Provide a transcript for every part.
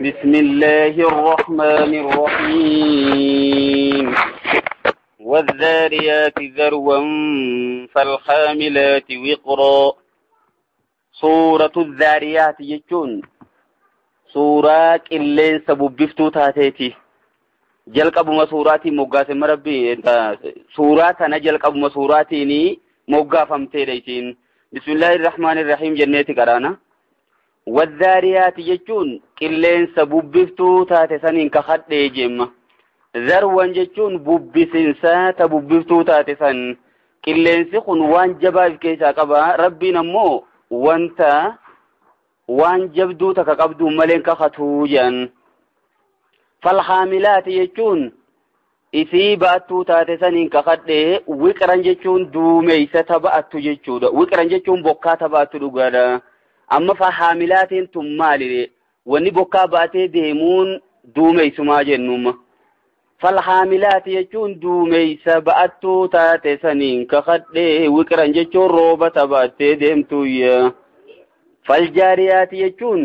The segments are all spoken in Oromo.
بسم الله الرحمن الرحيم. والذاريات ذروا فالحاملات وقرا. سورة الذاريات يجون سورة قلين سببفتو تاتيتي. Jalqabuma suuraatiin moggaase rabbi suuraa tana jalqabuma suuraatiin moggaafamteedha isiin. Bismillahir Rahmanir Rahiim jenneeti qaraana. Wadhaariyaati jechuun qilleensa bubbiftuu taate saniin kakadhee jemma. Zarwan jechuun bubbisinsa ta bubbiftuu taate san. Qilleensi kun waan jabaa of keessaa qaba. Rabbiin ammoo wanta waan jabduu takka qabdu malee kakatuu jedhan. Falhaamilaati jechuun isii ba'attuu taate saniin kakadhee. Wiqran jechuun duumeysa taba'attu jechuudha. Wiqran jechuun bokkaa taba'attu dhugaadha. Amma falhaamilaatiin tun maalire? Wanni bokkaa ba'atee deemuun duumeysumaa jennuma. Falhaamilaati jechuun duumeysa ba'attuu taate saniin kakadhee. Wiqran jechuun rooba taba'attee deemtuyya. Faljaariyaati jechuun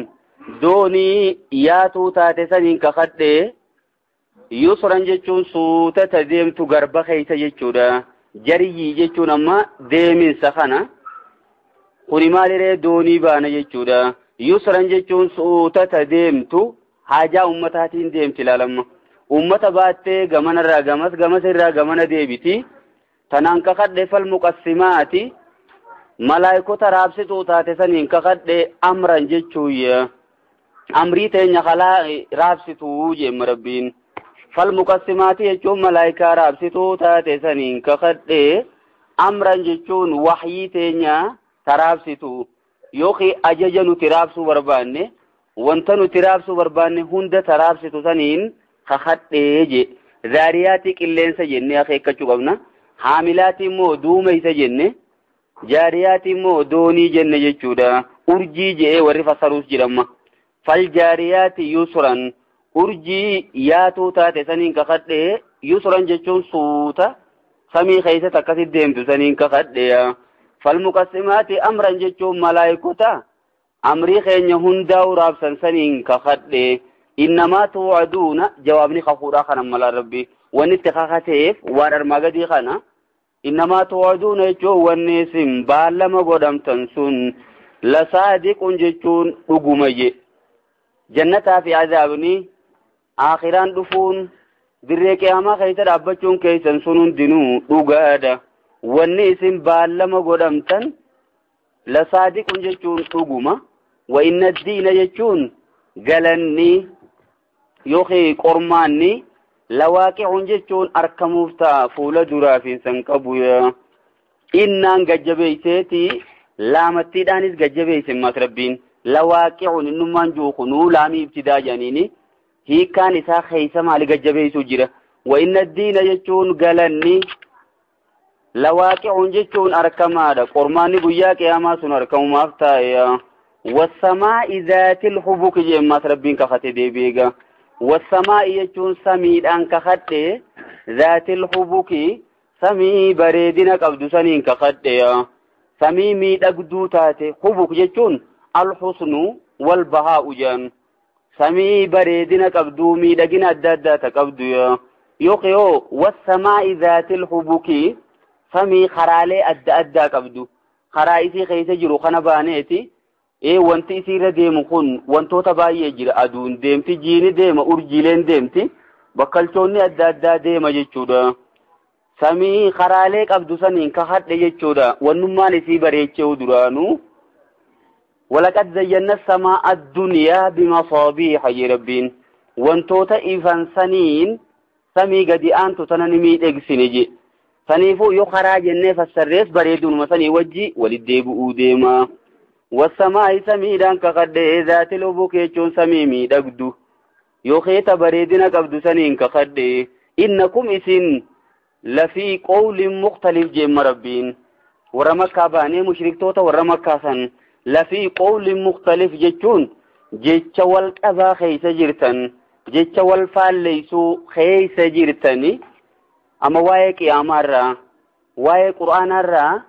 doonii yaatuu taate saniin kakadhee. Yusran jechuun suutata deemtu garba keessa jechuudha. Jariyyii jechuun amma deeminsa kana. Kuni maaliree doonii baana jechuudha. Yusran jechuun suutata deemtu haajaa ummataatiin deemti ilaalamma. Ummata baattee gamanarraa gamas gamasirraa gamana deebiti. Tanaan kakadhe falmuqassimaati. Malaayikota raabsituu taate saniin kakadhe amran jechuuyya. Amrii teenya kalaa raabsituu jemma rabbiin. Falmuqassimaati jechuun malaayikaa raabsituu taate saniin kakadhe. Amran jechuun wahyii teenya taraabsitu yookiin ajaja nuti raabsuu barbaanne wanta nuti raabsuu barbaanne hunda taraabsitu saniin kakadhee je. Zaariyaati qilleensa jennee akeekkachuu qabna. Haamilaati immoo duumeysa jenne. Jaariyaati immoo doonii jenne jechuudha. Urjii je'ee warri fassaruus jedhama. Faljaariyaati yusran urjii yaatuu taate saniin kakadhee. Yusran jechuun suuta samii keessatti akkasitti deemtu saniin kakadhee. Falmuqassimaati amran jechuun malaayikota amrii keenya hundaa'u raabsan saniin kakadhee. Innamaa tuu'aduuna jawaabni kakuudhaa kana mala rabbi wanni itti kakateef waan armaa gadii kana. Innamaa tuu'aduuna jechuun wanni isin baallama godhamtan sun lasaadiqun jechuun dhuguma je. Jannataa fi azaabni aakhiraan dhufuun dirree qiyaamaa keessa dhaabbachuun keessan sun hundinuu dhugaadha. Wanni isin baallama godhamtan lasaadiqun jechuun dhuguma. Wa inna diina jechuun galanni yookiin qormaanni lawaaqi'uun jechuun argamuuf ta'a fuula duraa fi san qabu. Innaan gajjabeeyseeti laamattiidhaanis gajjabeeyse ammas rabbiin. Lawaaqi'uun innummaan jiru kunuu laamii ibtidaa jedhaniini hiikkaan isaa keessa maali gajjabeeysuu jira. Wa inna diina jechuun galanni lawaaqi'uun jechuun argamaadha. Qormaanni guyyaa qiyaamaa sun argamumaaf taa'e. Wasamaa'i zaatil hubuki jee ammas rabbiin kakate deebi'eega. Wasamaa'i jechuun samiidhaan kakadhe. Zaatil hubuki samii bareedina qabdu saniin kakadhe. Samii miidhagduu taate. Hubuk jechuun alhusnu wal bahaa'u jedhan. Samii bareedina qabdu miidhagina adda addaa ta qabdu. Yookiin yoo wasamaa'i zaatil hubuki samii karaalee adda addaa qabdu. Karaa isii keessa jiru kana baaneeti. Wanti isiirra deemu kun wantoota baay'ee jira. Aduun deemti, jiini deema, urjiileen deemti, bakkalchoonni adda addaa deema jechuudha. Samii karaalee qabdu saniin kakadhe jechuudha. Wannummaan isii bareechee duraanuu. Walaqad zayyanna samaa addunyaa bimasaabiiha jee rabbiin. Wantoota ifan saniin samii gadi aantu tana ni miidhagsine je. Saniifuu yoo karaa jennee fassarrees bareedunuma sanii wajji walitti deebi'uu deema. Wasamaa'i samiidhaan kakadhee. Zaatil hubuki jechuun samii miidhagdu yookiin ta bareedina qabdu saniin kakadhee. Innakum isin lafii qawlin mukhtalif jeemma rabbiin. Warra makkaa baanee mushriktoota warra makkaa san lafii qawlin mukhtalif jechuun jecha wal qabaa keessa jirtan, jecha wal faalleysuu keessa jirtani. Amma waa'ee qiyaamaarraa waa'ee qur'aanaarraa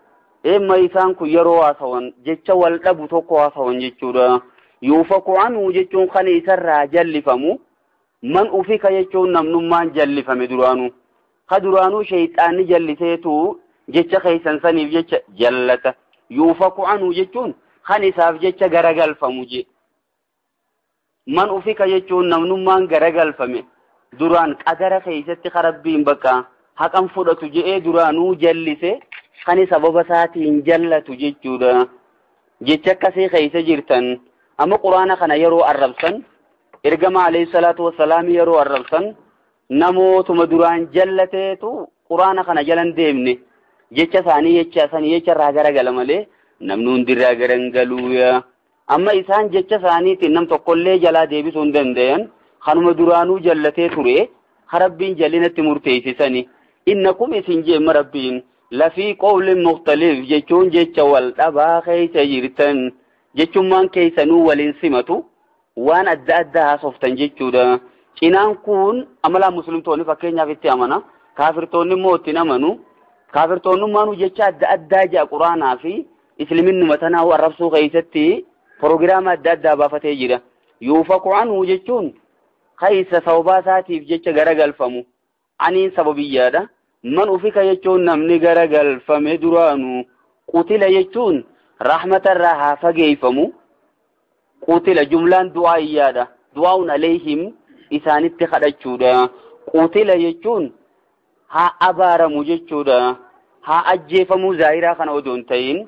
eemma isaan kun yeroo haasawan jecha wal dhabu tokko haasawan jechuudha. Yuufaku anhu jechuun kan isarraa jallifamu. Man ufika jechuun namnummaan jallifame duraanuu. Ka duraanuu shayxaanni jalliseetu jecha keessan saniif jecha jallata. Yuufaku anhu jechuun kan isaaf jecha garagalfamu je. Man ufika jechuun namnummaan garagalfame duraan qadara keessatti Rabbiin bakka haqan fudhatu je'ee duraanuu jallise kan sababa isaatiin jallatu jechuudha. Jecha akkasii keessa jirtan amma quraana kana yeroo arrabsan ergama alayhi salaatu wassalaam yeroo arrabsan namootuma duraan jallateetu quraana kana jalan deemne jecha isaanii jecha sanii jecha irraa garagala malee namni hundirraa garangaluuya. Amma isaan jecha isaaniitiin nam tokkollee jalaa deebisuu hin danda'an kanuma duraanuu jallatee ture Rabbiin jallinatti murteessisani. Innakum isin jeemma Rabbiin lafii qawlin mukhtalif jechuun jecha wal dhabaa keessa jirtan jechummaan keessanuu waliin simatu waan adda addaa haasoftan jechuudha. Cinaan kun amalaa muslimtoonni fakkeenyaaf itti amana, kaafirtoonni immoo ittiin amanu. Kaafirtoonnummaanuu jecha adda addaa ja'a quraanaa fi isliminnuma tanaa arrabsuu keessatti proogiraama adda addaa baafatee jira. Yuufaku anhu jechuun keessa sababaa isaatiif jecha garagalfamu. Aniin sababiyyaadha. Man ufika jechuun namni garagalfame duraanuu. Qutila jechuun rahmatarraa haa fageeffamu. Qutila jumlaan du'aa iyyaadha. Du'aa'uun alayhim isaanitti kadhachuudha. Qutila jechuun haa abaaramu jechuudha. Haa ajjeefamuu zaahiraa kana odoo hin ta'in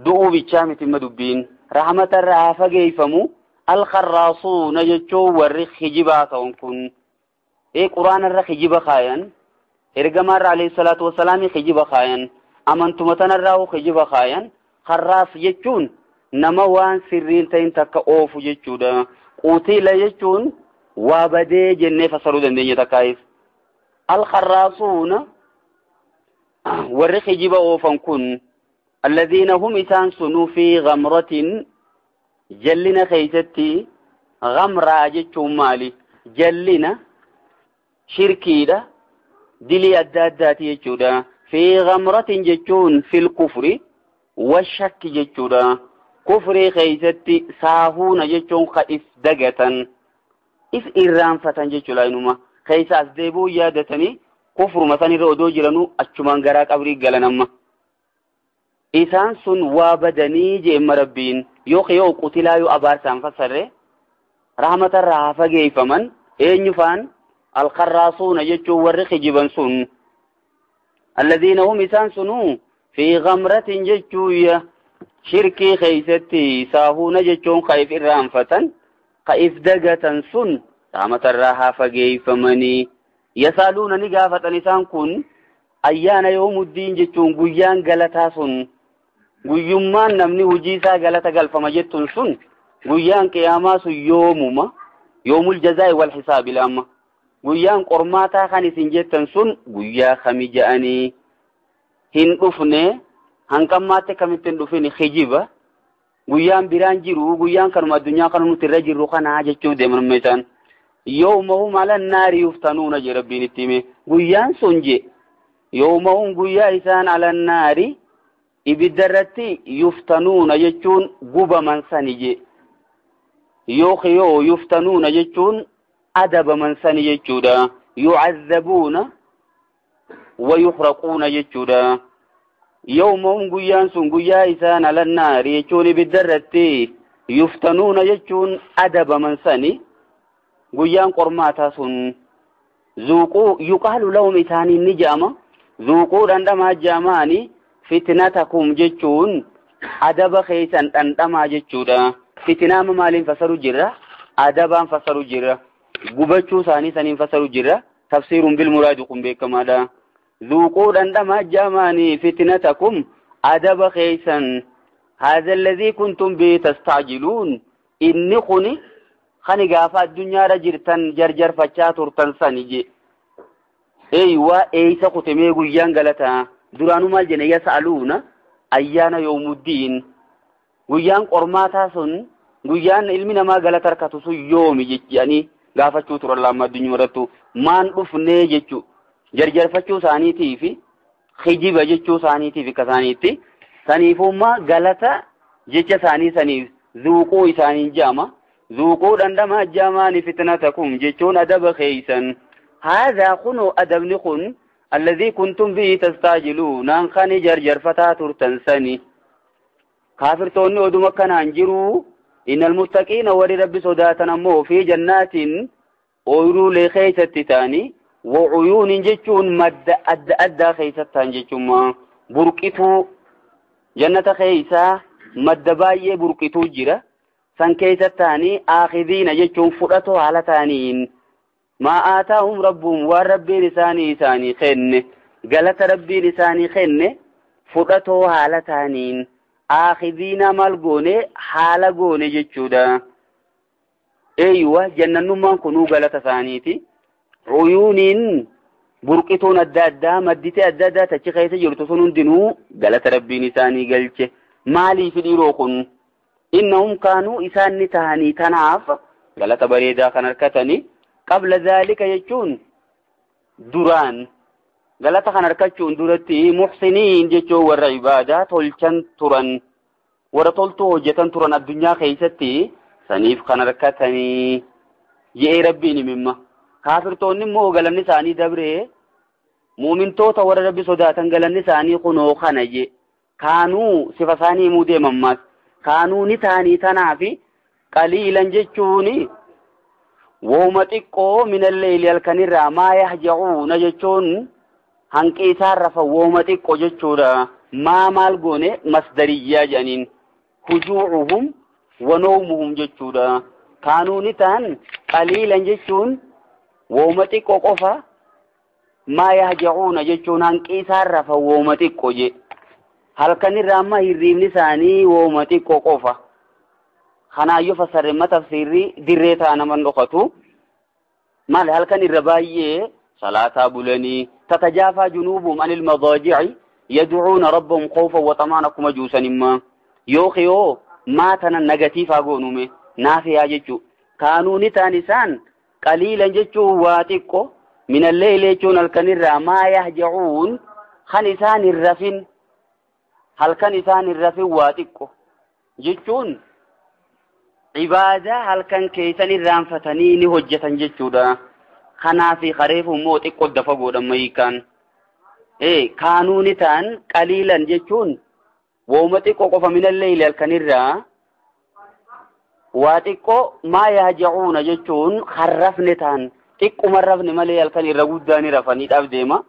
du'uu bichaa miti ma dubbiin. Rahmatarraa haa fageeffamu. Alkharraasuuna jechuun warri kijibaa ta'an kun quraanarra kijiba kaayan, ergamaarra alayhi salaatu wassalaam kijiba kaayan, amantuma tanarraa kijiba kaayan. Kharraas jechuun nama waan sirriin ta'in takka oofu jechuudha. Qutila jechuun waa badee jennee fassaruu dandeenya takkaayis. Alkharraasuuna warri kijiba oofan kun alladhiina hum isaan sunuu fi ghamratin jallina keessatti. Ghamraa jechuun maali? Jallina shirkiidha, dilii adda addaati jechuudha. Fi ghamratin jechuun fil kufri washakki jechuudha. Kufrii keessatti saahuuna jechuun ka if dagatan, if irraanfatan jechuudha. Inuma keessa as deebi'uu yaadatanii kufruma sanirra odoo jiranuu achumaan garaa qabrii galan amma. Isaan sun waa badanii jeemma Rabbiin yoo qutilaa yoo abaarsaan fassarre rahmatarraa haa fageeffaman. Eenyu faan? Alkharraasuuna jechuun warri kijiban sun. Alladhiina hum isaan sunuu fi ghamratin jechuun shirkii keessatti saahuuna jechuun ka if irraanfatan, ka if dagatan sun rahmatarraa haa fageeffamanii. Yasaaluuna ni gaafatan isaan kun ayyaana yoomuddiin jechuun guyyaan galataa sun, guyyummaan namni hojii isaa galata galfama jettuun sun guyyaan qiyaamaa sun yoomuma yoomul jazaa'i wal hisaabi lamma guyyaan qormaataa kan isin jettan sun guyyaa kami ja'anii hin dhufne hanqammaatti kamitti hin dhufin kijiba guyyaan biraan jiru guyyaan kanuma addunyaa kana nuti irra jirru kanaa jechuu deeman isaan. Yawmahum ala naari yuftanuuna je Rabbiin itti hime guyyaan sun je yawmahum guyyaa isaan ala naari ibidda irratti yuftanuuna jechuun gubaman sani je yoo yuftanuuna jechuun adabaman sani jechuudha. Yucazzabuuna wa yuhraquuna jechuudha. Yawmahum guyyaan sun guyyaa isaan ala naari jechuun ibidda irratti yuftanuuna jechuun adabaman sani guyyaan qormaataa sun. Zuuquu yuqaalu lahum isaaniin ni je'ama. Zuuquu dhandhamaa je'amaani fitnatakum jechuun adaba keessan dhandhamaa jechuudha. Fitnaa maaliin fassaru jirra? Adabaan fassaru jirra. Gubachuu isaanii saniin fassaru jirra. Tafsiiruun bil muraadi kun beekamaadha. Zuuquu dhandhamaa je'amaani fitnatakum adaba keessan. Haadha alladhii kuntum bihi tastaajiluun inni kuni kan gaafa addunyaarra jirtan jarjarfachaa turtan sani je. Eeywa eeysa kutemee guyyaan galataa duraanuu maal jenne yas'aluuna ayyaana yoomuddiin guyyaan qormaataa sun guyyaan ilmi namaa galata harkatu sun yoomi jedhanii gaafachuu turan lamma addunyaa irrattu maan dhufnee jechuu jarjarfachuu isaaniitii fi kijiba jechuu isaaniitiif akka isaaniitti saniifummaa galata jecha isaanii saniif Zuuquu isaaniin jaama. Zuuquu dhandhamaa jaamaani fitnatakum jechuun adaba keeysan. Haadhaa kunoo adabni kun alladhii kuntum bihi tastaajiluunaan kan jarjarfataa turtan sani. Kaafirtoonni oduma kanaan jiruu innal muttaqiina warri rabbi sodaatan ammoo fi jannaatiin ooyiruulee keeysatti ta'anii wacuyuunin jechuun madda adda addaa keeysatti ta'an jechuun burqituu jannata keeysaa madda baay'ee burqituu jira. San keeysatti ta'anii aakidiina jechuun fudhatoo haala ta'aniin maa aataahum rabbuhum waan rabbiin isaanii kenne galata rabbiin isaanii kenne fudhatoo haala ta'aniin aakidiina maal goone haala goone jechuudha. Eeyyuwa jannannummaan kunuu galata isaaniiti. Cuyuuniin burqituun adda addaa madditee adda addaa tachi keessa jirtu sun hundinuu galata rabbiin isaanii galche. Maaliif dhiiroo kun? Innahum kaanuu isaan ni tahanii tanaaf galata bareedaa kan harkatanii qabla zaalika jechuun duraan galata kan harkachuun duratti muhsiniin jechuun warra ibaadaa tolchan turan warra toltuu hojjetan turan addunyaa keessatti saniif kan harkatanii je'ee rabbiin himimma. Kaafirtoonni immoo galanni isaanii dabree muumintoota warra rabbi sodaatan galanni isaanii kunoo kana je kaanuu sifa isaanii himuu deemammaas kaanuu ni ta'anii tanaafi qaliilan jechuun wooma xiqqoo minalleeyli halkanirraa maa yahjacuuna jechuun hanqi isaan rafa wooma xiqqoo jechuudha. Maa maal goone masdariyyaa jedhaniin hujuucuhum wa nawmuhum jechuudha. Kaanuu ni ta'an qaliilan jechuun wooma xiqqoo qofa maa yahjacuuna jechuun hanqi isaan rafa wooma xiqqoo je halkanirraa amma hirriibni isaanii wooma xiqqoo qofa. Kanaayyoo fassarreemma tafsiirri dirree ta'a naman dhokatu. Maal halkan irra baay'ee salaataa bulanii tatajaafaa junuubuhum anil madaaji'i yad'uuna rabbahum khawfan wa tamaan akkuma juusanimma yookiin yoo maa tana nagatiifaa goonume naafiyaa jechuu kaanuu ni ta'an isaan qaliilan jechuun waa xiqqoo minalleeyli jechuun halkanirraa maa yahjacuun kan isaan hin rafin halkan isaan hin rafin waa xiqqoo jechuun ibaadaa halkan keessan irraanfatanii ni hojjetan jechuudha. Kanaafi kareefu immoo xiqqoo dafa godhan mayikaan. Kaanuu ni ta'an qaliilan jechuun wooma xiqqoo qofa minalleeyli halkanirraa waa xiqqoo maa yahjacuuna jechuun harrafne ta'an xiqquma rafne malee halkan irra guddaa ni rafanii dhaaf deema.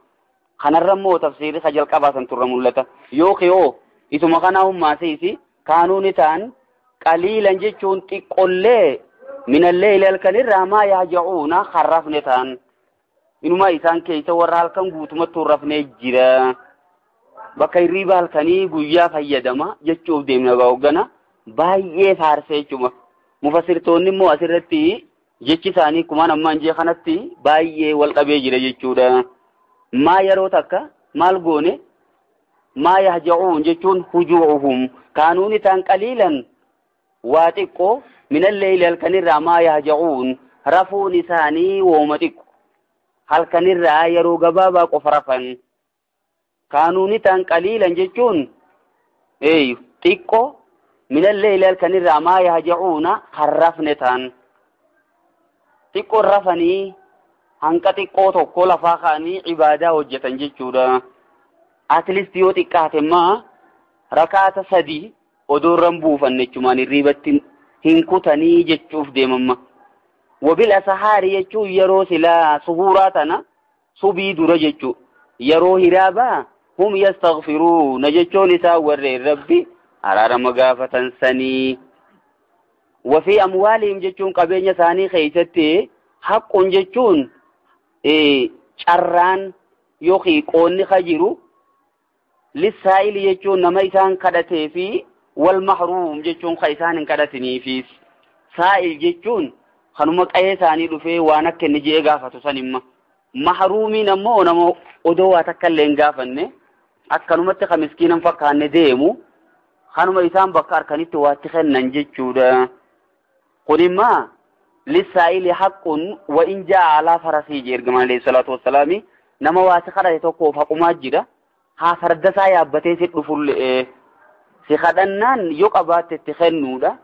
Kanarra immoo tafsiirri ka jalqabaa san turra mul'ata. Yookiin yoo isuma kanaa hummaasiisi kaanuu ni ta'an qaliilan jechuun xiqqollee minalleeyli halkanirraa maa yahjacuuna harrafne ta'an inuma isaan keessa warra halkan guutumatti hin rafnee jira. Bakka hirriiba halkanii guyyaa fayyadama jechuuf deemna hoggana baay'ee faarsee jechuudha. Mufassirtoonni immoo asirratti jechi isaanii kumaan ammaan jee kanatti baay'ee wal qabee jira jechuudha. Maa yeroo takka maal goone maa yahjacuun jechuun hujuucuhum kaanuu ni ta'an qaliilan waa xiqqoo minalleeyli halkanirraa maa yahjacuun rafuun isaanii wooma xiqqo halkanirraa yeroo gabaabaa qofa rafan kaanuu ni ta'an qaliilan jechuun xiqqoo minalleeyli halkanirraa maa yahjacuuna harrafne ta'an xiqqoo rafanii hanqa xiqqoo tokko lafaa ka'anii ibaadaa hojjetan jechuudha. Atleast yoo xiqqaate immoo rakaata 3 odoo irra hin buufanne jechumaan hirriibatti hin kutanii jechuuf deemamma. Wabil asahaari jechuun yeroo silaa suhuuraa tana subii dura jechuu yeroo hiraabaa hum yastaghfiruuna jechuun isaan warreen rabbi araarama gaafatan sanii. Wafii amwaalihim jechuun qabeenya isaanii keessatti haqquun jechuun carraan yookiin qoonni ka jiru lissaa'ili jechuun nama isaan kadhatee fi wal mahruum jechuun ka isaan hin kadhatiniifis saa'il jechuun kanuma qa'ee isaanii dhufee waan akka inni je'ee gaafatu sanimma mahruumiin ammoo nama odoo waa takka illee hin gaafanne akkanumatti ka miskiinan fakkaanne deemu kanuma isaan bakka harkanitti waatti kennan jechuudha. Kunimmaa lissaa'ili haqqun wa in jaa'a alaa farasii jee ergamaan alayhi salaatu wassalaami nama waa si kadhate tokkoof haqumaa jira haa fardasaa yaabbatee si dhufullee si kadhannaan yoo qabaatte itti kennuudha.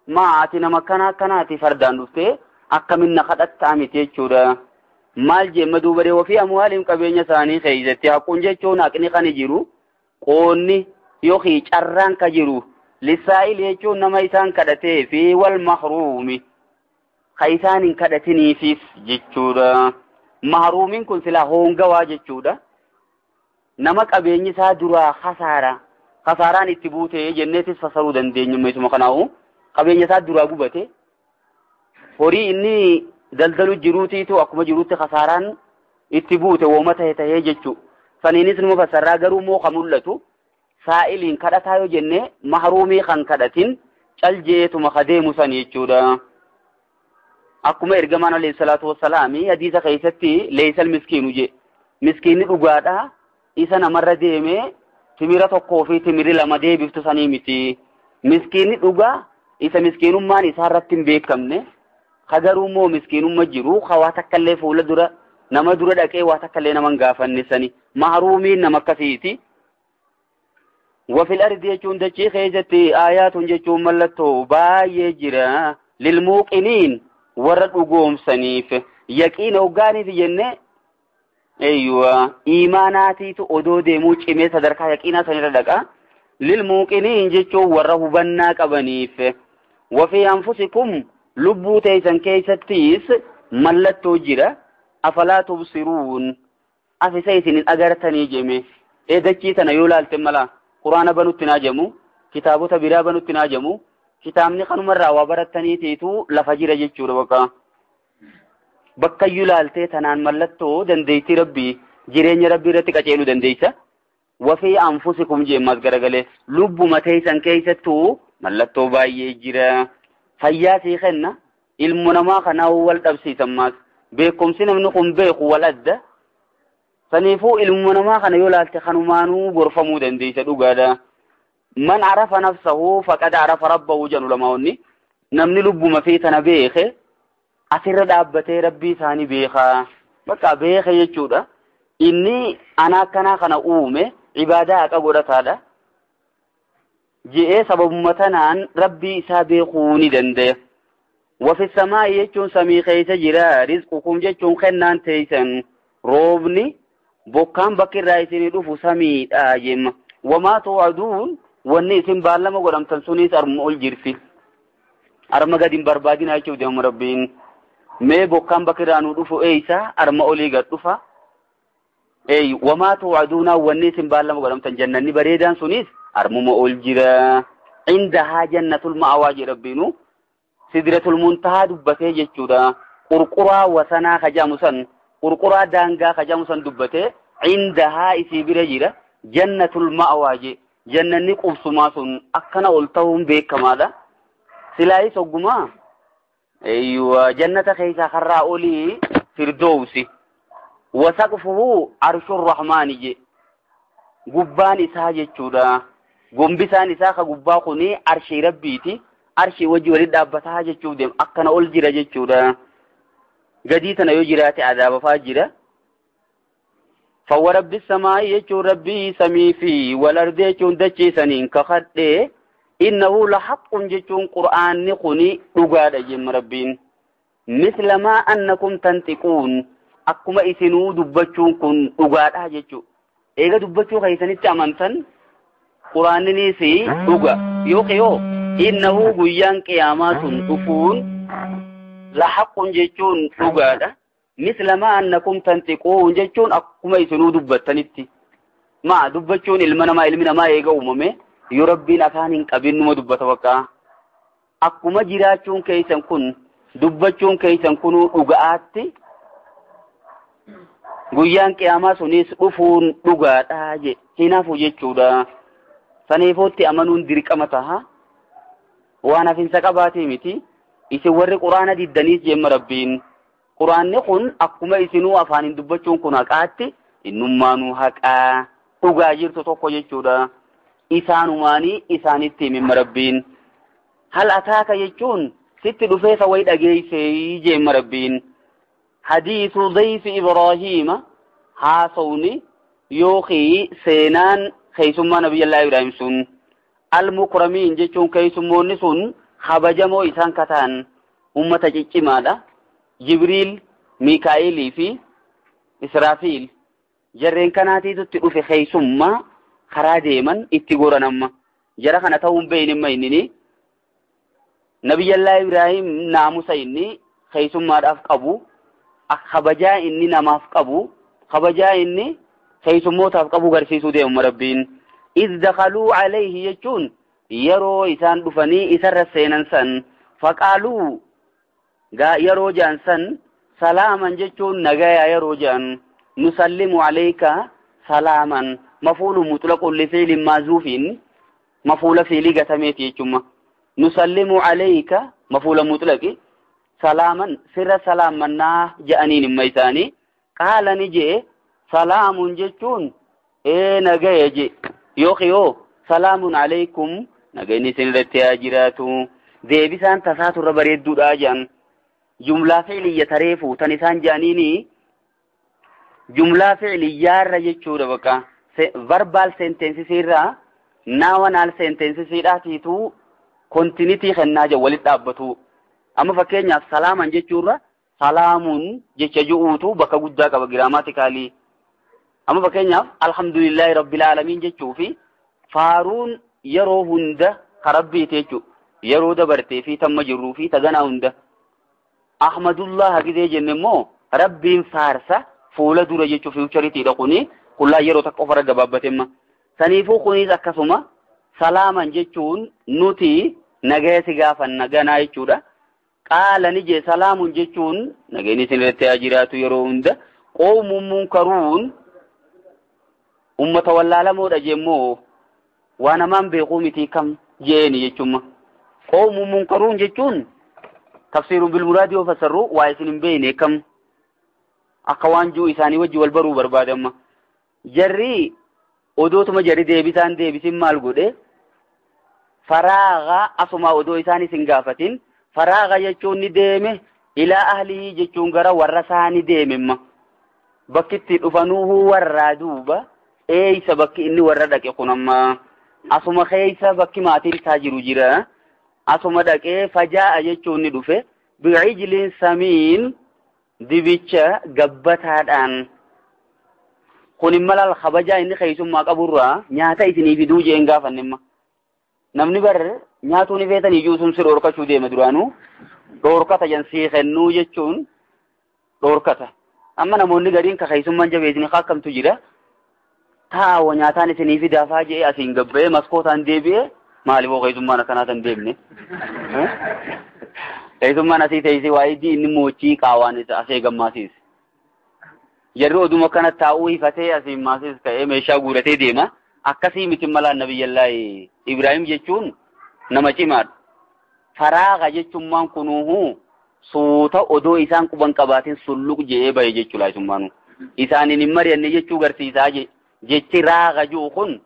Maa ati nama akkana akkanaati fardaan dhuftee akkamin na kadhattaa miti jechuudha. Maal jemma duuba dee wafii amwaalihim qabeenya isaanii keeysatti haquun jechuun haqni kan jiru qoonni yookiin carraan ka jiru lissaa'il jechuun nama isaan kadhatee fi wal mahruumi ka isaan hin kadhatiniifis jechuudha. Mahruumiin kun silaa hoongawaa jechuudha. Nama qabeenyi isaa duraa kasaara kasaaraan itti buute jenneetis fasaruu dandeenya meesuma kanaawu qabeenya isaa duraa gubate horii inni daldalu jiruutiitu akkuma jiruutti kasaaraan itti buute wooma tahe tahee jechuu saniinis numa fasarraa garuu moo ka mul'atu saa'iliin kadhataa yoo jenne mahruumii kan kadhatin cal jeetuma ka deemu san jechuudha. Akkuma ergamaan alayhi salaatu wassalaami hadiisa keessatti leeysal miskiinu je miskiinni dhugaadha isa namarra deemee timira tokkoo fi timiri lama deebiftu sanii miti. Miskiinni dhugaa isa miskiinummaan isaa irratti hin beekamne ka garuu immoo miskiinumma jiru ka waa takkallee fuula dura nama dura dhaqee waa takkallee nama hin gaafanne sani mahruumiin nama akkasiiti. Wafil ardi jechuun dachii keessatti aayaatun jechuun mallattoo baay'ee jira lilmuuqiniin warra dhugoomsaniif yaqiina hoggaaniif jenne eeyyuwa iimaanaatiitu odoo deemuu cimee sadarkaa yaqiinaa sanirra dhaqa. Lilmuuqiniin jechuun warra hubannaa qabaniif wafii anfusikum lubbuu teessan keessattis mallattoo jira afalaa tubsiruun afisa isin hin agartanii jeme ee dachii tana yoo laalte mala quraana banutti naa jemu kitaabota biraa banutti naa jemu kitaabni kanumarraa waa barattaniitiitu lafa jira jechuudha bakka bakkayyuu laaltee tanaan mallattoo dandeettii rabbii jireenya rabbii irratti qaceeluu dandeessa. Wafii anfusikum jeemmas garagalee lubbuma teessan keessattuu mallattoo baay'ee jira. Fayyaa sii kenna ilmu namaa kanaa wal dhabsiisan maas beekumsi namni kun beeku wal adda. Saniifuu ilmu namaa kana yoo laalte kanumaanuu gorfamuu dandeessa dhugaadha. Man arafa nafsahu faqad arafa rabbahu jedhu lamaonni namni lubbuma fi tana beeke asirra dhaabbatee rabbii isaanii beekaa bakka beeke jechuudha. Inni ana akkanaa kana uume ibaadaa haqa godhataadha. Je'ee sababuma tanaan rabbii isaa beekuu ni danda'a. Wafi samaa'i jechuun samii keessa jira rizqukum jechuun kennaan teessan roobni bokkaan bakki irraa isinii dhufu samiidha jemma. Wamaa tu'aduun wanni isin baallama godhamtan sunis arma ol jirti. Arma gadi hin barbaadina jechuuf deemu rabbiin. Mee bokkaan bakki irraa nu dhufu eeysa arma olii gad dhufa. Ey wamaa tu'aduuna wanni isin baallama godhamtan jannanni bareedaan sunis armuma ol jira. Indahaa jannatul ma'awaa jedha rabbiinu. Sidratul muntahaa dubbatee jechuudha. Qurquraa wasanaa kajamu san qurquraa daangaa kajamu san dubbatee indahaa isii bira jira. Jannatul ma'awaa je jannanni qubsumaa sun akkana ol ta'uun beekamaadha. Silaayis oggumaa eeyyuwa jannata keessaa karraa olii firdoosi. Wasaqfuhu arshur rahmaani je gubbaan isaa jechuudha. Gombisaan isaa ka gubbaa kuni arshii rabbiiti. Arshii wajji walitti dhaabbataa jechuuf deema akkana ol jira jechuudha. Gadii tana yoo jiraate adaaba fa'aa jira. Fawwa rabbi samaa'i jechuun rabbii samii fi wal ardi jechuun dachii saniin kakadhee innahu la haqqun jechuun qur'aanni kuni dhugaadha jemma rabbiin. Misla maa annakum tantiquun akkuma isinuu dubbachuun kun dhugaadha jechuudha. Eega dubbachuu keessanitti amantan qur'aanninis dhuga yookiin yoo innahu guyyaan qiyaamaa sun dhufuun la haqqun jechuun dhugaadha. Misla maa annakum tantiquun jechuun akkuma isinuu dubbattanitti. Maa dubbachuun ilma namaa ilmi namaa eega uumame yoo rabbiin afaan hin qabin numa dubbata bakka. Akkuma jiraachuun keessan kun dubbachuun keessan kunuu dhuga'aatti guyyaan qiyaamaa sunis dhufuun dhugaadha je hinafu jechuudha. Saniifuutti amanuun dirqama taha. Waan hafinsa qabaatii miti. Isin warri quraana diddaniis jemma rabbiin. Quraanni kun akkuma isinuu afaaniin dubbachuun kun haqaatti innummaanuu haqaa dhugaa jirtu tokko jechuudha. Isaanumaanii isaanitti himimma rabbiin. Hal ataaka jechuun sitti dhufee sa wayi dhageessee jemma rabbiin. Hadiisu dayfi Ibraahiima haasawni yookiin seenaan keessummaa Nabiyyallaa Ibraahim sun al-mukramiin jechuun keessummoonni sun Kabajamoo isaan kataan ummata ciccimaadha. Jibriil, Miikaa'ilii fi Israafiil jarreen kanaatiitutti dhufe keessummaa karaa deeman itti goran amma. Jara kana ta'uun beeyin inni Nabiyyallaa Ibraahim naamusa inni keessummaadhaaf qabu, kabajaa inni namaaf qabu, kabajaa inni keessummootaaf qabu garsiisuu deemuma Rabbiin. Iz dakhaluu alayhi jechuun yeroo isaan dhufanii isarra seenan san faqaaluu yeroo ja'an san salaaman jechuun nagaya yeroo ja'an nusallimu alayka salaaman mafuulu mutlaqun lifiilin maazuufin mafuula fiilii gatameeti jechuuma. Nusallimu alayka mafuula mutlaqi salaaman sirra salaamannaa ja'aniin himma isaanii qaala ni jee salaamun jechuun ee nagaya je yookiin salaamun alaykum nagayni isin irratti haa jiraatu deebisaan tasaatu irra bareedduudha jedhan jumlaa fi'liyya tareefu tan isaan jedhaniini jumlaa fi'liyyaarra jechuudha bakka verbal sentencesiirraa nounal sentencesiidhaatiitu continuity kennaa jedhu walitti dhaabbatu. Amma fakkeenyaaf salaaman jechuurra salaamun jecha ju'uutu bakka guddaa qaba grammatically. Amma fakkeenyaaf alhamdulillahi rabbil aalamiin jechuu fi faaruun yeroo hunda karabbiiti jechuudha. Yeroo dabartee fi tamma jirruu fi taganaa hunda. Ahmadullah gidee jenne immoo rabbiin faarsa fuula dura jechuu futuretiidha kuni kullaa yeroo takka ofirra gabaabbatemma. Saniifuu kunis akkasuma salaaman jechuun nuti nagaya si gaafanna ganaa jechuudha. Qaala ni jee salaamun jechuun nagayni isin irratti haa jiraatu yeroo hunda. Qoomuun munkaruun ummata wallaalamoodha jemmoo waa namaan beekuu miti kam jeeni jechuuma. Qoomuun munkaruun jechuun tafsiiruun bilmuraadii yoo fassarru waa isin hin beekne kam akka waan jiru isaanii wajji wal baruu barbaadamma. Jarri odootuma jarri deebisaan deebisin maal godhe faraaga asuma odoo isaan isin gaafatin faraaga jechuun ni deeme ilaa ahlii jechuun gara warra isaanii deememma. Bakki itti dhufanuuhu warraa duuba eeysa bakki inni warra dhaqe kun amma asuma keeysa bakki maatiin isaa jiru jira. Asuma dhaqee fajaa'a jechuun ni dhufe bi'ijlin samiin dibicha gabbataadhaan. Kun immalal kabajaa inni keessummaa qaburraa nyaata isinii fiduu jeen gaafannimma. Namni bar nyaatuu ni feetanii iyyuu sun si dhoorkachuu deema duraanuu dhoorkata jansii kennuu jechuun dhoorkata. Amma namoonni gariin ka keessummaan jabeesni akkamtu jira. Taawa nyaataan isinii fidaafaa jee asiin gabba'ee maskootaan deebi'ee maaliif hoo keessummaan akkanaa tan deemne? Keessummaan asii teessee waa'ee inni moochii qaawaan asee gammaasiis. Jarri oduma akkana taa'uu hifatee asiin maasiis ka'ee meeshaa guuratee deema. Akkasii miti malaan Nabiyyallaahi Ibraahim jechuun nama cimaadha. Faraaga jechuun kunuuhu suuta odoo isaan quban qabaatin sulluq je'ee bahe jechuudha isummaanu. Isaaniin hin mari'anne jechuu garsiisaa jechi raaga ji'u kun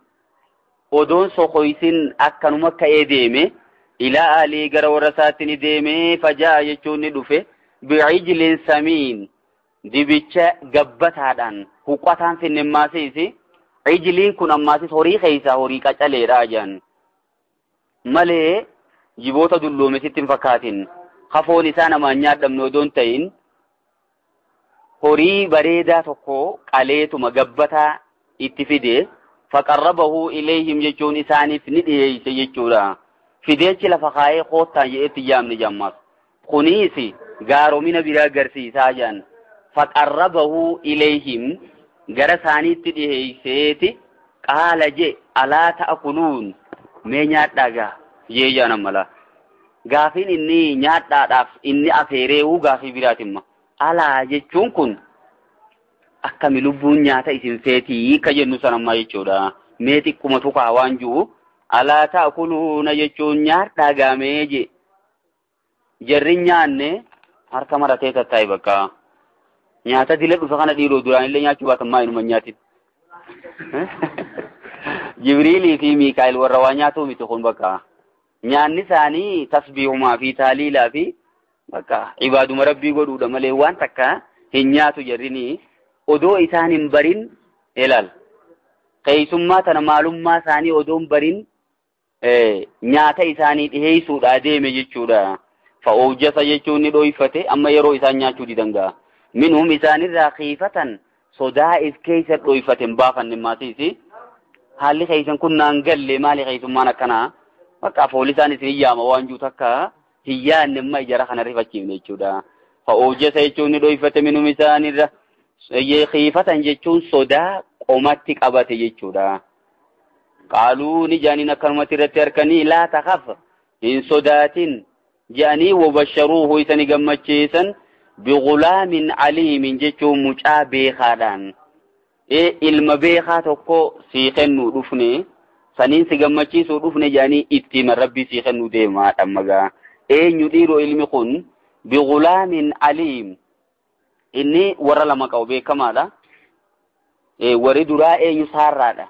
odoon sokoysin akkanuma ka'ee deeme ilaa alii gara warra isaatti ni deeme fajaa jechuun ni dhufe bi'ijlin samiin dibicha gabbataadhaan huqqataan finne maasiisi. Ijliin kun ammaasis horii keeysaa horii qacaleedha jedhan malee jiboota dulloome sitti hin fakkaatin hafoon isaa namaan nyaadhamne odoon ta'in horii bareedaa tokko qaleetuma gabbataa itti fide faqarrabahu ilayhim jechuun isaaniif ni dhiyeeyse jechuudha. Fideechi lafa kaayee koottaan jedheetti yaamne jammaas. Kunis gaaromina biraa agarsiisaa jedhan faqarrabahu ilayhim gara isaaniitti dhiheeyseeti qaala je alaa ta'kuluun mee nyaadhaa gaa jee jaanan mala. Gaafiin inni nyaadhaadhaaf inni afeereewu gaafii biraatimma. Alaa jechuun kun akkami lubbuun nyaata isin feetii ka jennu sanammaa jechuudha. Mee xiqquma tuqaa waan jiru alaa ta'kuluuna jechuun nyaadhaa gaamee je. Jarri nyaanne harka maratee tattaa'e bakka. Nyaata dila dhufe kana dhiiroo duraan illee nyaachuu baatan maa inuma nyaatin. Jibriilii fi Miikaa'el warra waa nyaatuu miti kun bakka. Nyaanni isaanii tasbiihumaa fi taaliilaa fi bakka ibaaduma rabbii godhuudha malee waan takka hin nyaatu jarrini odoo isaan hin barin ilaal. Keessummaa tana maalummaa isaanii odoo hin barin Nyaata isaanii dhiheessuudhaa deeme jechuudha. Fa'oojjasa jechuun ni dhoyfate amma yeroo isaan nyaachuu didan ga'a. Minhum isaanirraa khiifatan sodaa if keessa dhoyfate hin baafanne maatiisi. Haalli keessan kun naan galle maali keessummaan akkanaa? Bakka poolisaan isin yaama waan jiru takka hin yaadne amma ijara kana rifachiifne jechuudha. Fa'oojjasa jechuun ni dhoyfate minhum isaanirra khiifatan jechuun sodaa qomatti qabate jechuudha. Qaaluu ni jaaniin akkanumatti irratti harkanii laa takhaf hin sodaatin jedhanii wabasharuuhu isani gammachiisan bigulaamin aliimin jechuun mucaa beekaadhaan. Ilma beekaa tokko sii kennuu dhufne saniin si gammachiisuu dhufne jedhanii itti himan rabbii sii kennuu deemaadha magaa. Eenyu dhiiroo ilmi kun bigulaamin aliim inni warra lama qabu beekamaadha. Warri duraa eenyu saarraadha.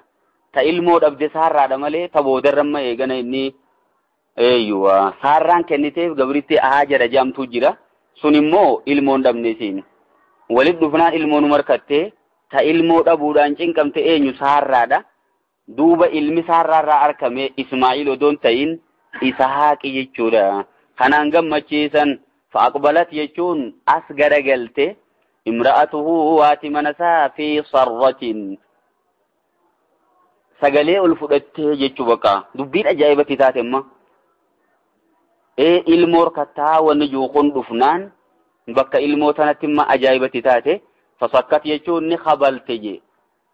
Ta ilmoo dhabde saarraadha malee ta boodarra eegana inni eeyyuwa saarraan kenniteef gabritti Haajara jedhamtu jira. Sun immoo ilmoon dhabne isiin. Walit dhufnaan ilmoon markattee ta ilmoo dhabuudhaan cinqamte eenyu saarraadha. Duuba ilmi saarraarraa argame Ismaa'il odoon ta'in Isahaaqi jechuudha. Kanaan gammachiisan fa'aqbalat jechuun as garagalte imra'atuhu waati manasaa fi sarratin. Sagalee ol fudhattee jechuu bakka dubbiin ajaa'ibatti taate amma. Ilmoo harkattaa wanni jiru kun dhufnaan bakka ilmoo tanatti imma ajaa'ibatti taate fasakkat jechuun ni kabalte je.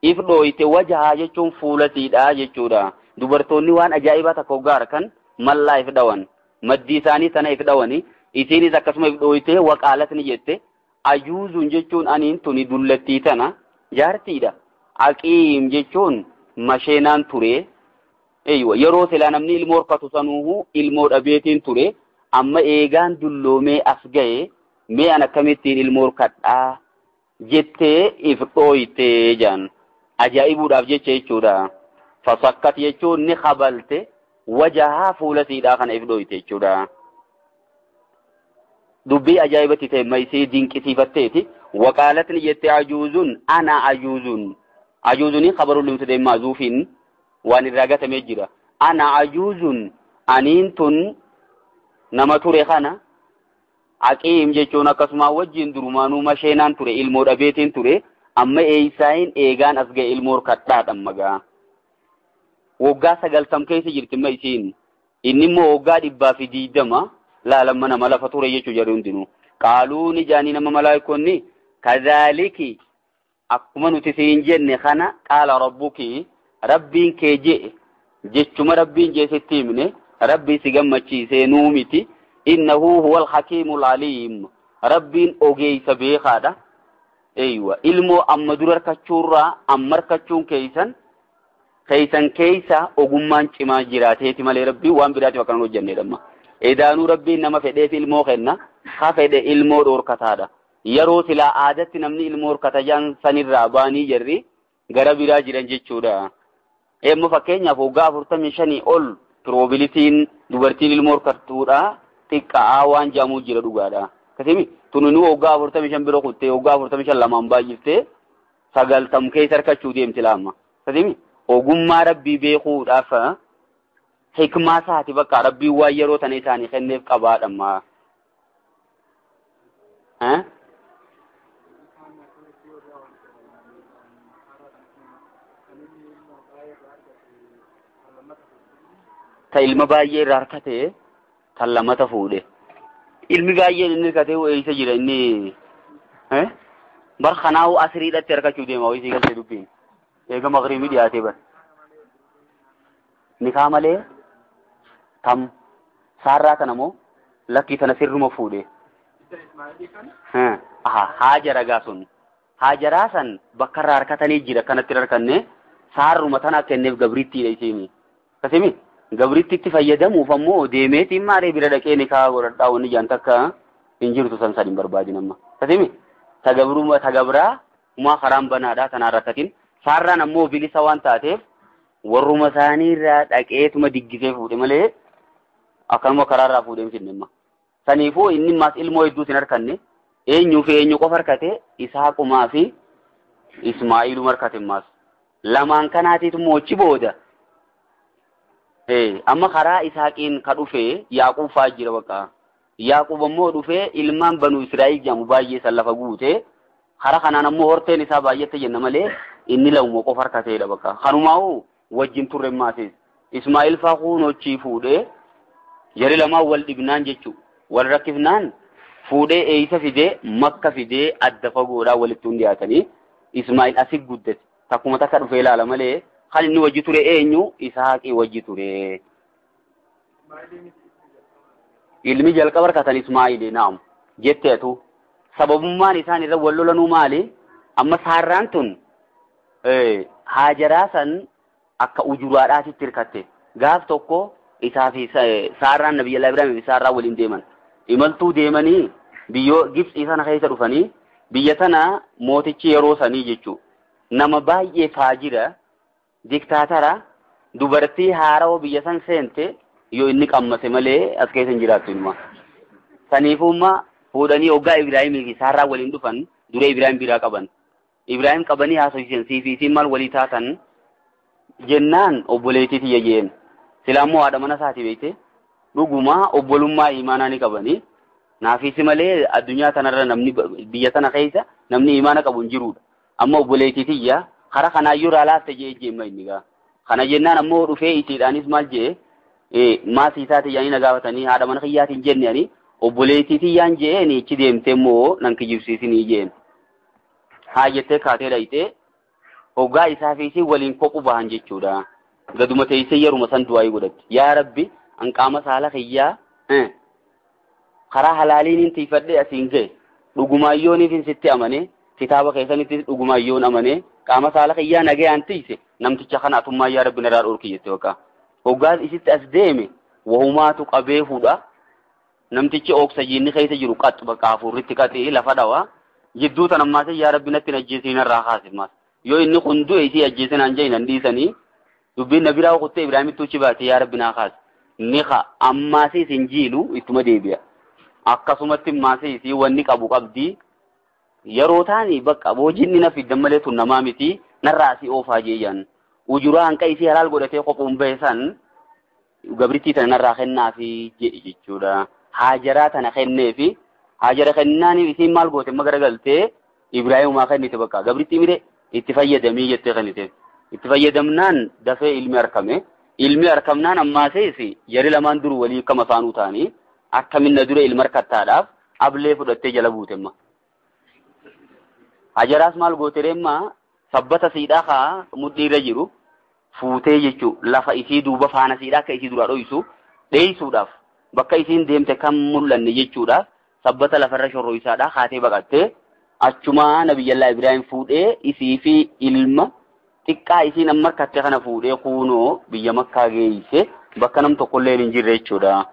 If dhooyte wajahaa jechuun fuulatiidha jechuudha. Dubartoonni waan ajaa'ibaa takka hoggaa harkan mallaa if dhawan. Maddii isaanii tana if dhawani. Isiinis akkasuma if dhooyte waqaalat ni jette. Ajuuzuun jechuun aniin tuni dullattii tana jaartiidha. Aqiim jechuun masheenaan ture. Eeywa yeroo silaa namni ilmoo horkatu sanuuhu ilmoo dhabeetiin ture. Amma eegaan dulloomee as ga'e mee an akkamittiin ilmoo horkadhaa jettee if dhooyte jaan. Ajaa'ibuudhaaf jecha jechuudha. Fasakkat jechuun ni kabalte wajahaa fuula siidhaa kana if dhooyte jechuudha. Dubbii ajaa'ibatti ta'e maisii dinqisiifatteeti. Waqaalatni jette ajuuzun ana ajuuzun. Ajuuzuniin kabaruu limtu deemaa zuufiin waan irraa gatamee jira. Ana ajuuzun aniin tun nama ture kana aqiim jechuun akkasuma wajjin durumaanuu masheenaan ture ilmoo dhabeetiin ture amma eeysaayin eegaan as ga'e ilmoo horkadhaadha magaa. Waggaa 90 keessa jirti ma isiin. Inni immoo waggaa 120 laalamma nama lafa ture jechuu jedhu hundinuu. Qaaluu ni jaanii nama malaayikoonni kazaaliki akkuma nuti siin jenne kana qaala rabbuki rabbiin kee je'e jechuma rabbiin jee sitti himne rabbii si gammachiisee nuu miti innahu huwal hakiimul aliim rabbiin ogeessa beekaadha. Eeywa ilmoo amma dura harkachuurraa amma harkachuun keessan keessan keessa ogummaan cimaa jiraateeti malee rabbiin waan biraatiif akkana hojjennedha amma. Edaanuu rabbiin nama fedheef ilmoo kenna ha fedhe ilmoo dhoorkataadha. Yeroo silaa aadatti namni ilmoo horkata jaan sanirraa baanii jirri gara biraa jiran jechuudha. Eemmoo fakkeenyaaf waggaa 45 ol probabilitiin dubartiin ilmoo horkattuudha xiqqaa waan jaamuu jira dhugaadha. Kasimi tununuu waggaa 45 bira kuttee waggaa 45 lamaan baay'iftee 90 keessa harkachuu deemti laama. Kasimi ogummaa rabbii beekuudhaaf hikmaa isaati bakka rabbiin waan yeroo tana isaanii kenneef qabaadha ammaa. Ta ilma baay'ee irraa harkate tan lamata fuudhe. Ilmi baay'een inni harkate eessa jira inni bar kanaa'u asiriidhatti harkachuu deema ho'isii galtee dubbiin. Eega maqribii dhiyaatee bar. Nikaa malee tam saarraa kana moo lakkii tana sirruma fuudhe. Haajara gaa sun. Haajaraa san bakka irraa harkatanii jira kanatti harkanne saarruma tana kenneef gabrittiidha isiini. Kasimi gabrittitti fayyadamuuf ammoo deemeetiin maaree bira dhaqee nikaa godhadhaa wanni jaan takka hin jirtu san san hin barbaadin amma. Kasimi ta gabraa umaa karaan banaadhaa tanaan rakkatin. Saarraan ammoo bilisa waan taateef warruma isaanii irraa dhaqeetuma diggisee fuudhe malee akkanuma karaarraa fuudhee hin finne amma. Saniifuu inni maas ilmoo hedduus hin harkanne eenyuu fi eenyu qofa harkate Isaaqumaa fi Ismaa'iiluma harkate maas. Lamaan kanaatiitu moochi booda. Amma karaa Isaaqiin ka dhufe Yaaquub fa'aa jira bakka. Yaaquub ammoo dhufee ilmaan Banu Israa'il jedhamu baay'ee san lafa guute. Karaa kanaan ammoo horteen isaa baay'atte jenna malee inni lamuma qofa harkateedha bakka. Kanumaa'u wajjin turre maasis. Ismaa'il fa'aa kunochii fuudhee jari lamaan wal dhibnaan jechuudha. Wal rakkifnaan fuudhee eeysa fidee Makka fidee adda fagoodhaa walitti hun dhiyaatanii Ismaa'il asi guddate. Takkuma takka dhufee ilaala malee kan inni wajji ture eenyu? Isaaqii wajji ture. Ilmi jalqaba harkatan Ismaa'ili naam jetteetu. Sababummaan isaan irra wal lolanuu maali? Amma saarraan tun Haajaraa san akka ujuraadhaatitti hirkatte. Gaaf tokko isaa fi saarraan Nabiyyi Ibraahim fi saarraan waliin deeman. Imaltuu deemanii biyyoo Gibxii sana keessa dhufanii biyya tana mootichi yeroo sanii jechuudha. Nama baay'ee faajira, diktaatara, dubartii haarawaa biyya san seente yoo inni qammase malee as keessa hin jiraattu inuma. Saniifummaa fuudhanii hoggaa Ibraahimii fi Saarraa waliin dhufan duree Ibraahim biraa qaban. Ibraahim qabanii haasofsiisan siif isiin maal walii taatan jennaan obboleettii tiyya jeen. Silaa immoo haadha mana isaati beekte dhuguma obbolummaa imaanaa ni qabanii. Naafisi malee addunyaa tanarra namni biyya tana keessa namni imaana qabu hin jirudha. Amma obboleettii tiyya karaa kanaayyuu raalaafte jee jeemma inni gaa. Kana jennaan ammoo dhufee isiidhaanis maal jee maasii isaati yaanii na gaafatanii haadha mana kiyyaatiin jenne ani obboleettii tiyyaan jeen ichi deemtee immoo nan kijibsiisinii jeen. Haa jettee kaatee dhayitee hoggaa isaa fi isii waliin kophuu bahan jechuudha. Gaduma teessee yeruma san du'aa godhatti. Yaa Rabbi an qaama saala kiyyaa karaa halaaliin hin tiifadhee asiin ga'e dhugumaayyooniif hin sitti amane kitaaba keessanitti dhugumaayyoon amane qaama saala kiyyaa nagayaan tiise namticha kana atummaa yaa Rabbi narraa dhorki jette bakka. Hoggaan isitti as deeme wahumaatu qabee fuudha. Namtichi oksijiinni keessa jiru qaxxu bakka hafuurritti qaxee lafa dhawa. Jidduu tan ammaas yaa Rabbi natti hin ajjeesiin irraa kaase maas. Yoo inni kun du'e isii ajjeesinaan jee hin dhiisanii dubbiin na biraa kuttee Ibraahimitti uchi baate yaa Rabbi naa kaase. Ni ka ammaas isin jiilu ittuma deebi'a. Akkasumatti ammaas isii wanni qabu qabdi. Yeroo taani bakka boojinni na fiddan malee tun namaa miti narraa asii oofaa jeeyyan. Ujuraa hanqa isii halaal godhatee kophuun bahe san gabrittii tana narraa kennaafi jedhi jechuudha. Haajaraa tana kenneefi haajara kennaan isiin maal goote amma garagaltee Ibraahimumaa kennite bakka gabrittii mire itti fayyadamii jettee kennite. Itti fayyadamnaan dafee ilmi argame. Ilmi argamnaan ammaasees jari lamaan dur walii akkama isaanuu ta'anii akkaminna dura ilma harkattaadhaaf ablee fudhattee jala buute amma. Haajaraas maal goote reemma sabbata siidhaa kaa mudhiirra jiru fuutee jechuu lafa isii duuba faana siidhaa akka isii duraa dho'isu dheeysuudhaaf bakka isiin deemte kan mul'anne jechuudhaaf sabbata lafarra shorroisaadhaa kaatee baqattee achumaa Nabiyyallaa Ibraahim fuudhee isii fi ilma xiqqaa isiin amma harkatte kana fuudhee kuunoo biyya Makkaa geeyse bakka nam tokkollee hin jirre jechuudha.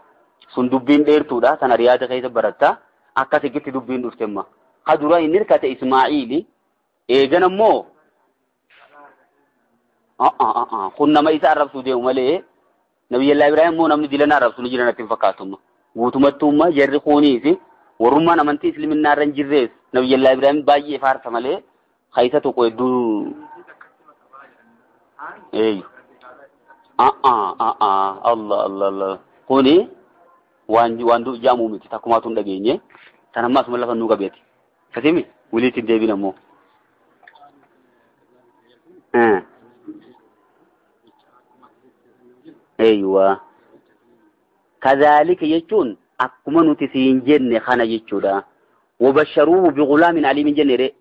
Sun dubbiin dheertuudha sana riyaada keessa baratta akkasitti dubbiin dhufte amma. Ka dura inni hirkate Ismaa'iili eegan ammoo kun nama isa arrabsuu deemu malee Nabiyyallaa Ibraahim immoo namni dilana arrabsu ni jira natti hin fakkaatu. Guutumattuu jarri kuunii fi warrummaan amantii isliminnaa irra hin jirrees Nabiyyallaa Ibraahim baay'ee faarsa malee keessa tokko hedduu. Allah Allah Allah kuni waan jaamuu miti takkumaatu hin dhageenye tan amma asuma lafa nuu qabeeti. Kasimi walitti hin deebin ammoo. Eeywa. Kazaalika jechuun akkuma nuti siin jenne kana jechuudha. Wabasharuuhu bighulaamin aliimin jenne ree.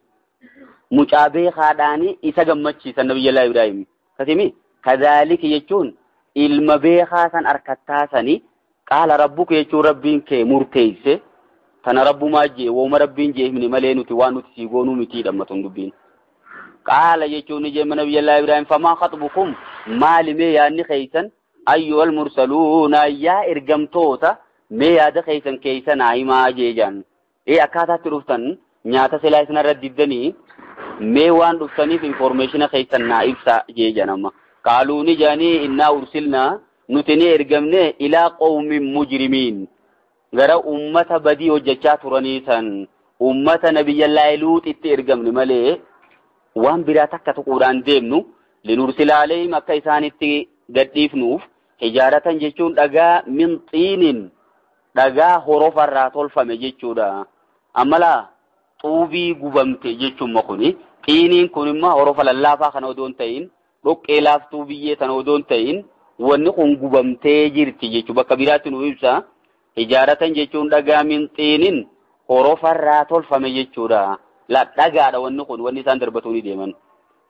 Mucaa beekaadhaani isa gammachiisan Nabiyyallaa Ibraahim. Kasimi kazaalika jechuun ilma beekaa san harkattaa sani qaala rabbuka jechuun rabbiin kee murteesse. Tana rabbumaa jee wooma rabbiin jee himne malee nuti waan nuti sii goonuu mitiidha ammatun dubbiin. Qaala jechuun ni jeema Nabiyyallaa Ibraahim famaa khaxbukum maali mee yaadni keeysan ayyuhal mursaluuna yaa ergamtoota mee yaada keeysan keeysa naa himaa jee jaan. Akkaataatti dhuftan nyaata silaa isinarra diddanii mee waan dhuftaniif informeeshina keeysan naa ibsa jee jaan amma. Qaaluu ni jaanii innaa ursilnaa nuti ni ergamne ilaa qawmin mujrimiin. Gara ummata badii hojjechaa turanii san ummata Nabiyyallaa Luuxitti ergamne malee waan biraa takka tuquudhaan deemnu linursila alayhim akka isaanitti gadhiifnuuf Hijaaratan jechuun dhagaa min xiinin dhagaa horofarraa tolfame jechuudha. Amma laa xuubii gubamte jechuun kuni xiiniin kun immoo horofa lallaafaa kana odoo hin ta'in dhoqqee laaftuu biyyee sana odoo hin ta'in wanni kun gubamtee jirti jechuudha. Bakka biraatti nu ibsa. Hijaaratan jechuun dhagaa min xiinin horofarraa tolfame jechuudha. La dhagaadha wanni kun wanni isaan darbatuu ni deeman.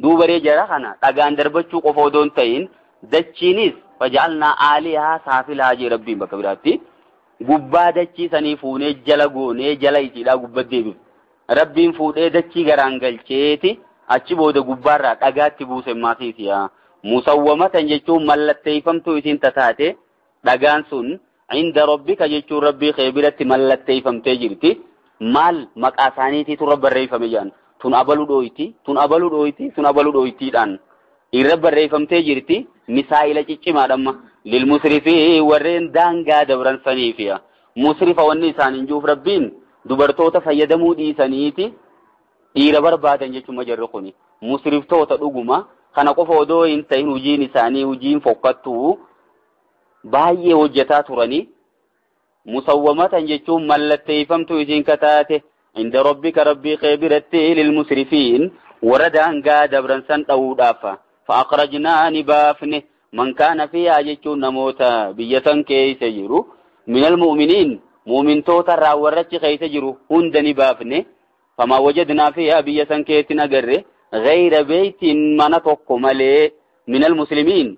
Duubaree jara kana dhagaan darbachuu qofa odoo hin ta'in dachiinis faja'alnaa aaliyaa saafilaa jee rabbiin bakka biraatti. Gubbaa dachii sanii fuunee jala goonee jala isiidhaa gubbaa deebif. Rabbiin fuudhee dachii garaan galcheeti achi booda gubbaarraa dhagaatti buuse maasiisiya. Musawwamatan jechuun mallatteeffamtuu isiin tataate dhagaan sun inda rabbika jechuun rabbii kee biratti mallatteeffamtee jirti. Maal maqaa isaaniitiitu irra barreeffame jedhan. Tun abaluu dhooyti, tun abaluu dhooyti, tun abaluu dhooytiidhaan irra barreeffamtee jirti. Misaa'ila ciccimaadhamma. Lilmusrifii warreen daangaa dabran saniifiya. Musrifa wanni isaan hin juuf rabbiin dubartoota fayyadamuu dhiisaniiti dhiira barbaadan jechuun jarri kuni. Musriftoota dhuguma kana qofa odoo hin ta'in hojiin isaanii hojiin fokkattuu baay'ee hojjetaa turanii. Musawwamatan jechuun mallatteeffamtuu isiin kataate inda rabbika rabbii kee biratti lilmusrifiin warra daangaa dabran san dha'uudhaaf. Fa'aqrajnaa ni baafne man kaana fiihaa jechuun namoota biyya san keessa jiru minal mu'miniin mu'mintoota irraa warra achi keessa jiru hunda ni baafne. Famaa wajadnaa fiihaa biyya san keessatti hin agarre gayra beeytiin mana tokko malee minal muslimiin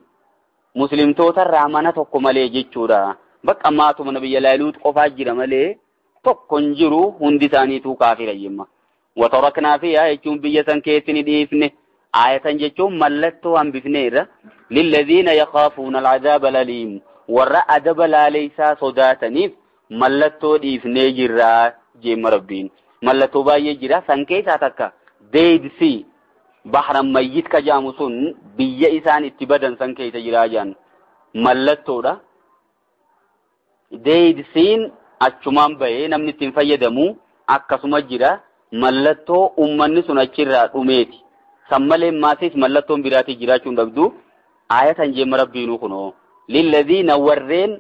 muslimtoota irraa mana tokko malee jechuudha. Bakka maatuma nabiyya Luut qofaa jira malee tokko hin jiru hundi isaaniituu kaafira jemma. Wataraknaa fiihaa jechuun biyya san keessatti ni dhiifne. Aayatan jechuun mallattoo hambifneerra. Lilladhiina yakaafuuna al'adaaba laliim warra adaba laaleysaa sodaataniif mallattoo dhiifnee jirraa jeemma rabbiin. Mallattoo baay'ee jira san keessaa takka deedsii bahran mayyit ka jedhamu sun biyya isaan itti badan san keessa jiraa jedhan mallattoodha. Deedsiin achumaan bahee namni ittiin fayyadamu akkasuma jira mallattoo uummanni sun achirraa dhumeeti. San malee maasis mallattoon biraatii jiraachuu hin dhabdu. Aayatan jeemma rabbiinuu kunoo. Lilladhiina warreen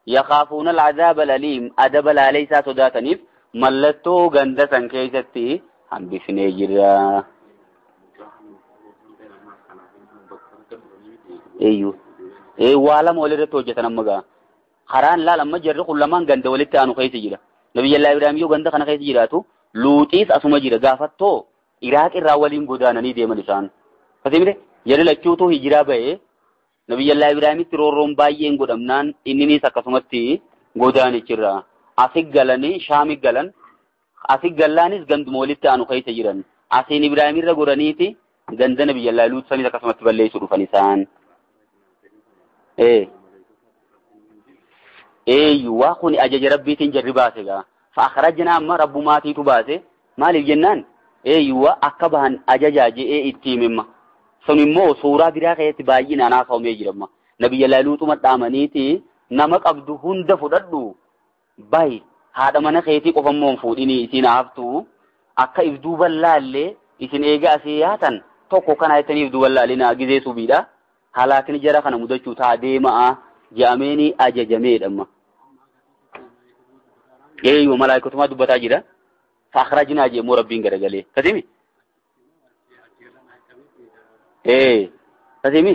yakaafuuna al'adaaba laliim adaba laaleysaa sodaataniif mallattoo ganda san keessatti hambifnee jirra. Eeyyuu. Waa lama walirratti hojjetan amma gaa. Karaan laal amma jarri kun lamaan ganda walitti aanu keessa jira. Nabiyyallaa Ibraahim yoo ganda kana keessa jiraatu Luuxiis asuma jira gaafattoo Iraaq irraa waliin godaananii deeman isaan. Fasimire jarri lachuutu hijiraa ba'ee Nabiyyallaa Ibraahimitti roorroon baay'een godhamnaan inninis akkasumatti godaanichirra. Asi galanii Shaami galan asi gallaanis ganduma walitti aanu keessa jiran. Asiin Ibraahimirra godhaniiti ganda Nabiyyallaa Luut sanis akkasumatti balleessuu dhufan isaan. Eeyyuu kuni ajaja rabbiitiin jarri baase gaa. Fa'akhrajnaa amma rabbumaatiitu baase maaliif jennaan eeyyuu akka bahan ajajaa je'ee itti himimma. Sun immoo suuraa biraa keessatti baay'inaan haasawamee jira. Nabiyya Luuxuma dhaamaniiti nama qabdu hunda fudhadhu bahi haadha mana keetii qofa immoo hin fuudhinii isiin haftu akka if duuban laallee isin eega asii yaatan tokko kana jettanii if duuban laallinaa gizee subiidha. Halaakni jara kana mudachuu taa deema'a je'ameeni ajajameedha amma. Eeyyuu malaayikotumaa dubbataa jira. Fa'akhrajnaa jee immoo rabbiin garagalee. Kasimi? Kasimi?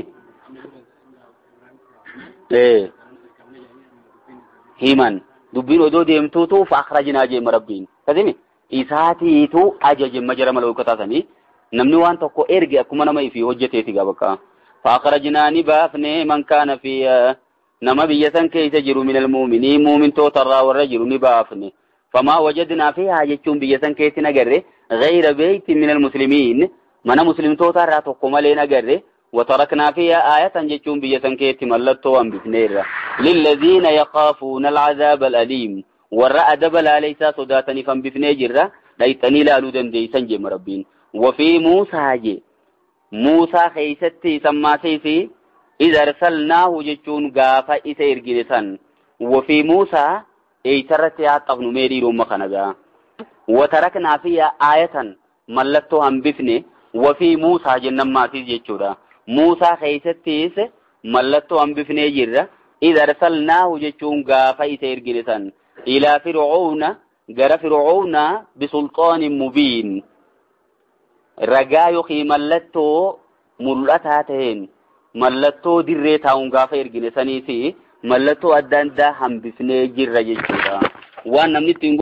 Himan. Dubbiin odoo deemtuutu fa'akhrajnaa jee rabbiin. Kasimi? Isaatiitu ajaje jara malaayikotaa sanii. Namni waan tokko erge akkuma nama ifii hojjeteeti gaa bakka. Fa'akhrajnaa ni baafne man kaana fiihaa nama biyya san keessa jiru minal mu'miniin mu'mintoota irraa warra jiru ni baafne. Famaa wajadnaa fiihaa jechuun biyya san keessatti hin agarre gayra beeyti minal muslimiin mana muslimtoota irraa tokko malee hin agarre. Wataraknaa fiihaa aayatan jechuun biyya san keessatti mallattoo hambifneerra. Lilladhiina yakaafuuna al'adaaba al'aliim warra adaba laaleysaa sodaataniif hambifnee jirra dhayxanii ilaaluu dandeeysan jeema rabbiin. Wafii Muusaa jee Muusaa keessatti sammaasiisi إذا أرسلناه جتون غافا إسا إرجلسان وفي موسى إيسرت يعطفن ميري روما خنجا وتركنا فيها آية ملتو هم بفني وفي موسى جنة ما تيجي موسى خيستيس Mallattoo hambifnee jirra. Idh arsalnaahu jechuun gaafa isa ergine san. Ilaa fir'auna, gara fir'auna, bisulxaanin mubiin. Ragaa yookiin mallattoo mul'ataa ta'een, mallattoo dirree taa'uun gaafa ergine saniisi mallattoo adda addaa hambifnee jirra jechuudha. Waan namni ittiin